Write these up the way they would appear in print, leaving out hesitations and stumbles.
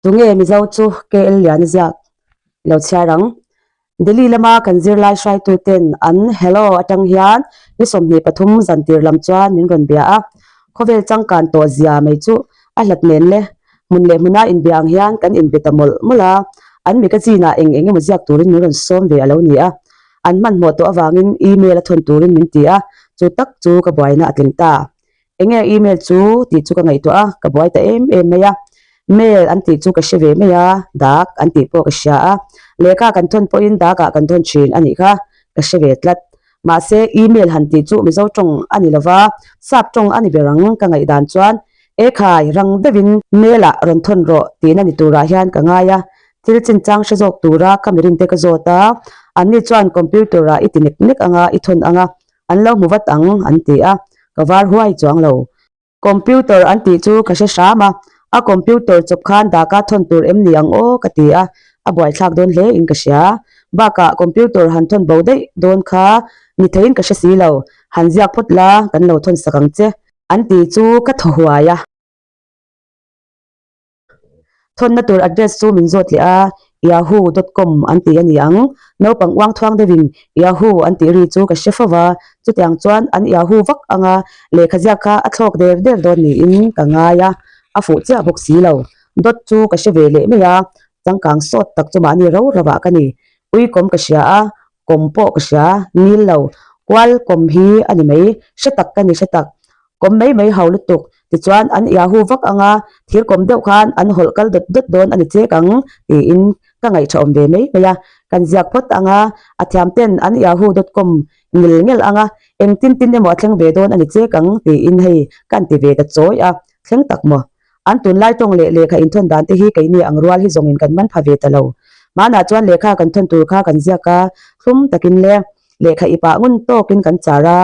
Tunge Mizo chu KL Liana ziak lo chhiar ang. Delhi lama kan zirlai hruaituten an hello atang hian ni 23 zantir lam chuan min rawn bia a. Khawvel changkan tawh zia mai chu a hlat nen le. Hmun leh hmuna inbia ang hian kan inbe ta mawlh mawlh a. An magazine ah eng eng emaw ziak turin min rawn sawm ve a lo ni a. An hmanhmawh tawh avangin email a thawn turin min ti a, chu tak chu ka buaina a tling ta. Enge email chu tih chu ka ngaihtuah a, ka buai ta em em mai a. Mail an tih chu ka hre ve mai a, dak an tih pawh ka hria a. Lehkha kan thawn pawhin dakah kan thawn thin a nih kha, ka hre ve tlat. Mahse email han tih chu Mizo tawng a ni lova, sap tawng a ni ber ang ka ngaihdan chuan Ekhai, rang deuhin mail ah rawn thawn rawh tihna ni turah hian ka ngai a, thil chinchang hre zawk tura ka mirinte ka zawt a, anni chuan computer ah i ti nek nek anga i thawn anga an lo hmu vat ang an ti a, ka var huai chuang lo. Computer an tih chu ka hre hram a, a computer chawp khan daka thawn tur em ni ang aw ka ti a, a buaithlak dawn hle in ka hria. Bakah computer han thawn bo daih dawn kha ni theiin ka hre si lo, han ziak phawt la kan lo thawn sak ang che. An ti chu ka thaw huai a. Thawnna tur address chu min zawt leh a, Yahoo dot com an ti a ni ang. Naupang uang thuang deuhin Yahoo an tih ri chu ka hre fo va, chutiang chuan an Yahoo vak anga lehkha ziak kha a thlawk der der dawn niin ka ngai a, a fuh chiah bawk si lo. Dot chu ka hre ve leh mai a, changkang sawt tak chu mahni ro ro ah ka ni. Ui kawm ka hria a, kawm pawh ka hria, nil lo. Kual kawm hi a ni mai, hre tak ka ni hre tak. Kawm mai mai hau lutuk, tichuan an Yahoo vak anga thir kawm deuh khan an hawlh kal dawt dawt dawn a ni chek ang tiin ka ngaihṭha awm ve mai mai a. Kan ziak phawt anga a thiam ten an Yahoo dot com ngil ngel anga engtin tin emaw a thleng ve dawn a ni chek ang tiin hei ka an ti ve ta chawi a, thleng tak maw? An tunlai tawng leh lehkha inthawn dan te hi keini ang rual hi zawngin kan man pha ve ta lo. Hmanah chuan lehkha kan thawn tur kha kan ziak a, thlum takin le lehkha ipah ngun tawkin kan char a,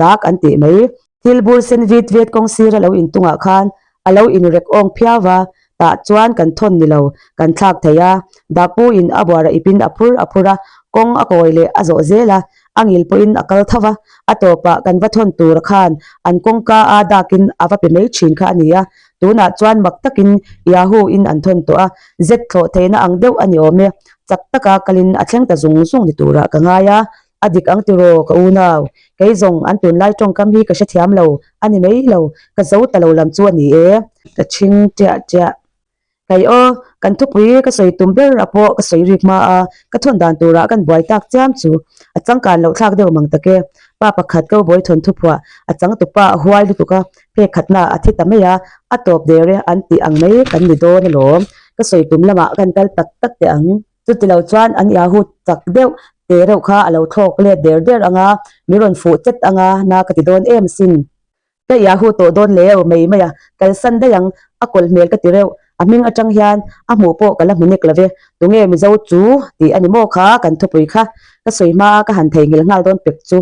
dak an tih mai. Thil bur sen vit vet kawng sir a lo intungah khan a lo inrek awng phiau va, tah chuan kan thawn ni lo, kan thlak thei a. Dakpu in a buara ipin a phur a phur a, kawng a kawi leh a zawh zel a, a ngil pawhin a kal tho va, a tawpah kan va thawn tur khan an kawngka a dakin a va pe mai thin kha a ni a, tunah chuan mak takin Yahoo in an thawn tawh a, zet thlawh theihna ang deuh a ni awm e, chak taka kalin a thleng ta zung zung ni turah ka ngai a, a dik ang tiraw ka unau, kei zawng an tunlai tawngkam hi ka hrethiam lo a ni mai lo, ka zo ta lo lam chu a ni e. Ka chhing tiah tiah. Kei aw, kan thupui ka sawi tum ber a pawh ka sawi rik hma a, ka thawn dan turah kan buai tak chiam chu a changkan loh thlak deuh mang tak e. Pa pakhat cowboy thawn thuphuah a changtupa a huai lutuk a, phek khatna a thi ta mai a, a tawp der e an tih ang mai kan ni dawn alawm. Ka sawi tum lamah kan kal tak tak teh ang. Chutilo chuan an Yahoo chak deuh te reuh kha a lo thlawk let der der ang a, mi rawn fuh chet ang a, na ka ti dawn em asin. Ka Yahoo tawh dawn leu mai mai a, kalsan daih ang, a kawlh hmel ka ti reuh, a hming atang hian a hmuh pawh ka la hmu nek lo ve, tunge Mizo chu tih a ni maw kha kan thupui kha ka sawi hma a ka han theihnghilh nghal dawn pek chu.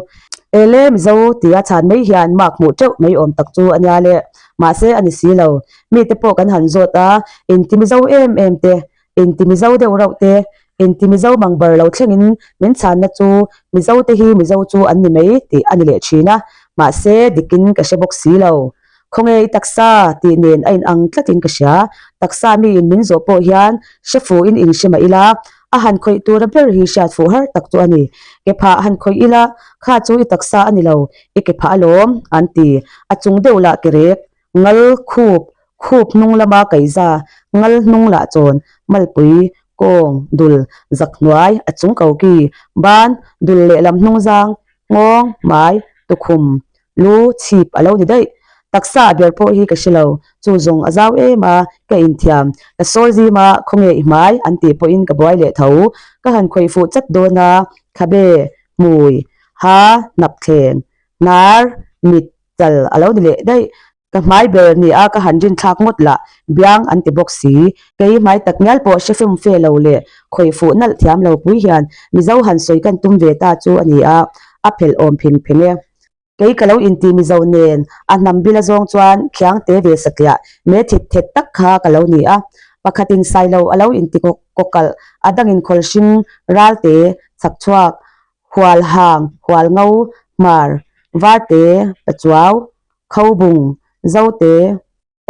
Ele Mizo tia chhan mai hian mark hmuh teuh mai awm tak chu a nia le, mahse a ni si lo, mite pawh kan han zawt a, inti Mizo em em te Inti Mizo deuh rauh te, inti Mizo mang bar lo thlengin min chhanna chu Mizo te hi Mizo chu an ni mai tih a ni leh thin a, mahse dikin ka hre bawk si lo. Khawnge i taksa tih nen a inang tlatin ka hria, taksa miin min zawh pawh hian hre fuhin inhre mah ila, a han khawih tura ber hi hriat fuh har tak chu a ni. Ke phah han khawih ila, kha chu i taksa a ni lo, i ke phah alawm, an ti. A chung deuh lah ke rek, Ngal khup, khup hnung lama kaiza, ngal hnung lah chawn, malpui, kawng, dul, zak hnuai, a chung koki, ban, dul lehlam hnung zang, nghawng, hmai, tukhum, lu, chhip a lo ni daih. Taksa a ber pawh hi ka hre lo, chu zawng a zau em a, ka inthiam, ka sawi zim a, khawnge i hmai an tih pawhin ka buai leh tho. Ka han khawih fuh chat dawn a, khabe, hmui, ha, hnap thleng, hnar, mit, Chal a lo ni leh daih. Ka hmai ber ni a ka han rin thlak ngawt lah, biang an ti bawk si. Kei hmai tak ngial pawh hre fum fe lo leh khawih fuh nalh thiam lo pui hian Mizo han sawi kan tum ve ta chu a ni a, a phelh awm phing pheng e. Kei ka lo inti Mizo nen a hnam bila zawng chuan khiang te ve satliah me thit thet tak kha ka lo ni a. Pakhatin Sailo a lo inti kawkalh, a dangin khawlhring, ralte, chhakchhuak, Hual hang, hual ngo, hmar, varte, pachuau, khobung, zote.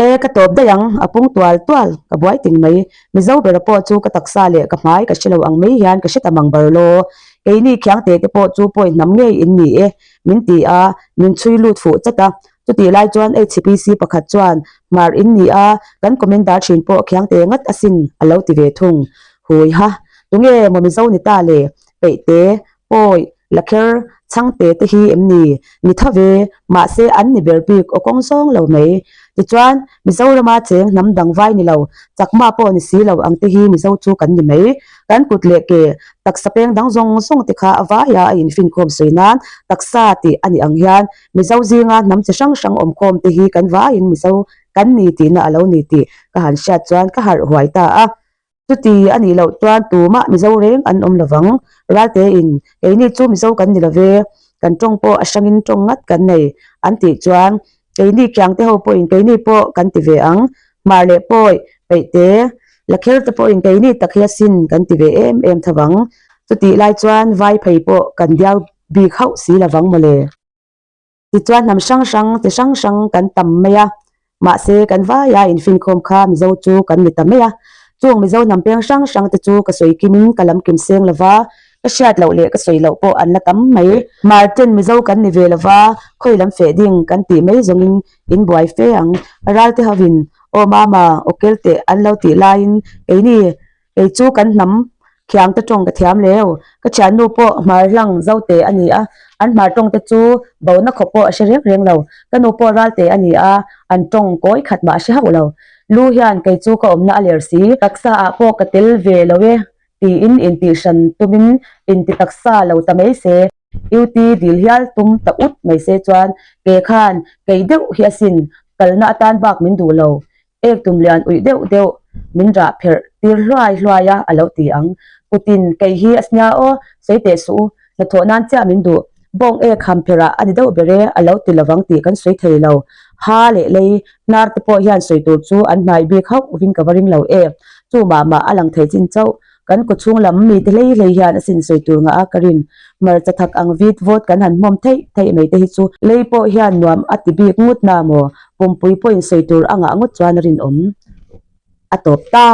E, ka tawp daih ang, a pung tual tual, ka buai ting mai. Mizo bera pawh chu ka taksa leh ka hmai ka hre lo ang mai hian ka hre ta mang bar law. Keini khiangte te pawh chu pawi hnam ngei in ni e, min ti a, min chhui lut fuh chat a. Chutih lai chuan HPC pakhat chuan, Hmar in ni a, kan commander thin pawh khiangte ngat asin, a lo ti ve thung. Hui ha, tunge maw Mizo ni ta le? Peihte, pawi, Lakher, chhangte te hi em ni? Ni tha ve, mahse an ni ber bik aw kawng zawng lo mai. Tichuan, Mizorama cheng hnam dang vai ni lo, chakma pawh ni si lo ang te hi Mizo chu kan ni mai. Kan kut leh ke, taksa peng dang zawng zawng te kha a vaia a infinkhawm sawi nan taksa tih a nih ang hian Mizo zinga hnam chi hrang hrang awmkhawm te hi kan vaiin Mizo kan ni tihna a lo ni tih ka han hriat chuan ka harh huai ta a. Chuti a nih loh chuan tumah Mizo reng an awm lovang. Raltein, Keini chu Mizo kan ni love, kan tawng pawh a hrangin tawng ngat kan nei, an tih chuan keini Khiangte ho pawhin keini pawh kan ti ve ang. Hmar leh Pawi, Peihte, Lakher te pawhin keini tak hi asin kan ti ve em em tho vang. Chutih lai chuan Vaiphei pawh kan diau bik hauh si lovang mawle. Tichuan hnam hrang hrang, chi hrang hrang kan tam mai a, mahse kan vaia infinkhawm kha Mizo chu kan ni ta mai a. Chung Mizo hnam peng hrang hrang te chu ka sawi kimin ka lam kim seng lo va, ka hriat loh leh ka sawi loh pawh an la tam mai. Martin Mizo kan ni ve lo va, khawi lam feh ding kan tih mai zawngin in buai fe ang. Ralte hovin, Aw mama, aw kel teh an lo tih laiin keini Kei chu kan hnam khiang te tawng ka thiam leu. Ka thiannu pawh hmar hlang zote a ni a, an hmar tawng te chu bona khawp pawh a hre reng reng lo. Ka nu pawh ralte a ni a, an tawng kawi khat mah a hre hauh lo. Lu hian kei chu ka awmna a ler si. Taksa ah pawh ka tel ve lo e tiin intihhran tumin inti taksa lo ta mai se. UT dil hial tum ta ut mai se chuan ke khan kei deuh hi asin kalna atan bak min duh lo. Ek tum lian uih deuh deuh min rah pherh tir hluai hluai a a lo ti ang. Kutin kei hi a snia aw, sawi teh suh u, hnathawh nan chiah min duh. Bawng ek ham pherh ah a ni deuh ber e, a lo ti lovang tih kan sawi thei lo. Ha leh lei hnar te pawh hian sawi tur chu an hmai bik hauh vin ka va ring lo e. Chu mah mah a lang thei chin chauh. Kan kaw chhung lam mite hlei hlei hian a sin sawi tur ngah a ka rin. Hmarcha thak ang vit vawt kan han hmawm theih theih mai te hi chu lei pawh hian nuam a ti bik ngut na maw? Pumpui pawhin sawi tur a ngah ngawt chuan a rinawm a tawp ta.